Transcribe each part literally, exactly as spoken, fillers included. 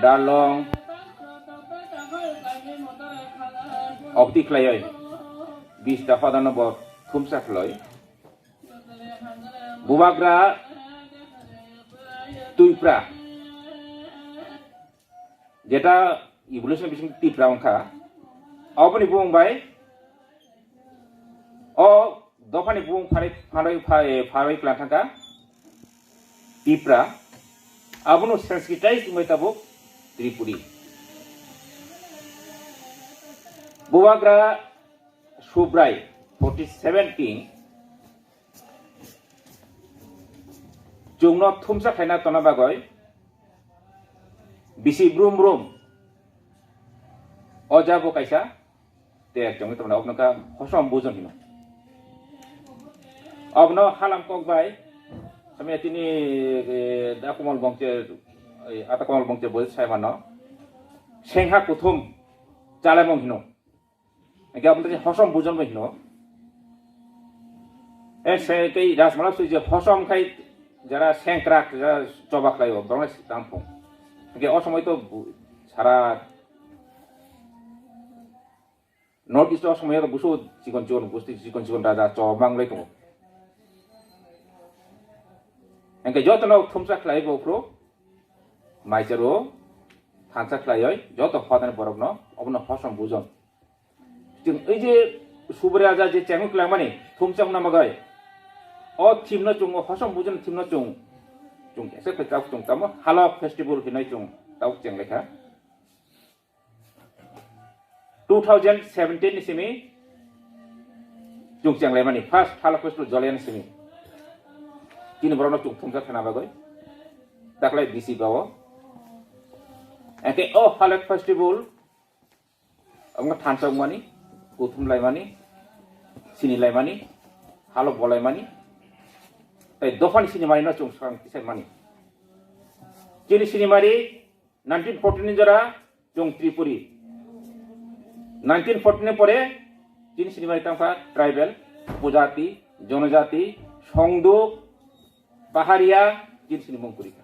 Darlong, obti khlaioi, bista hodano bo thumsa khloi. Bubagra Twipra, jeta evolution bising Tipra wngkha, oboni bumung bai o dophani bumung pharwi, pharwi, pharwi, pharwi klang thangkha Tipra, abono Sanskritized wngwi tabuk Tripuri. Bubagra Subrai, forty seven king, chwngno thumsa khlaina tongna bagwi bisi brum brum o jabo kaisa tek chongwi tongmani, obno kha hosom bujon hino. Obno halam kok bai samya tini, eh, da Komal Bongche, eh, ata Komal Bongche bo sai mano, sengha kuthum chalemong hino. Hingke aboni tei hosom bujon bai hino. E se tei Rajmala sui je hosom khai jara sengkrak, jara choba khlai o, borok tang phung. Hingke o somoi to bu-, sara North East o somoi to busu chikon chikon, busti chikon chikon raja choba manglai tongo. Hingke joto no thumsa khlai bo phuru, mai charo thansa khlai oi, joto hodani borok no, obono hosom bujon. Chwng ei je Subrai Raja je chengwi klangmani, thumsa wngna bagwi. O theme no chwng, o hosom bujon theme no chwng. Chwng kesa khe tabuk chwng tamo Halok Festival hinwi chwng tabuk cheng lekha. Two thousand seventeen ni simi chwng cheng laimani, first Halok Festival jolai ni simi. Tini borok no chwng thumsa thana bagwi. Taklai bisi bao. Eke o Halok Festival Omo thansa wngmani, kuthum laimani, sini laimani, halo bolaimani, tei dophani sinimari no chwng swkang tisai mani. Chini sinimari nineteen fourteen ni jora chwng Tripuri. Nineteen fourteen ni pore chini sinimari tangkha tribal, upojati, jonojati, songduk, paharia, chini sinimung kurikha.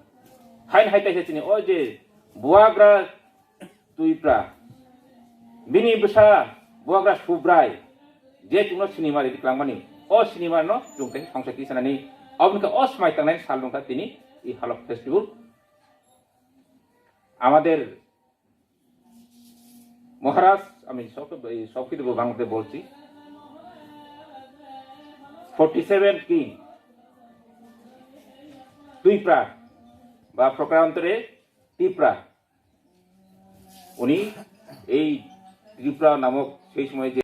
Hain hai kaisa chini o je buagra Twipra. Bini bwsa buagra Subrai. Je chwngno sinimari di klangmani. O sinimari no chwng tei songsa kisa nani. Aboni khe o smai tangnai sal nungkha tini i Halok Festival. Amader Maharaj, ami সব, এই সব কিছু বাংলাতে বলছি। Forty seven king Twipra বা প্রকারান্তরে তিপ্রা। উনি এই ত্রিপুরা নামক সেই সময় যে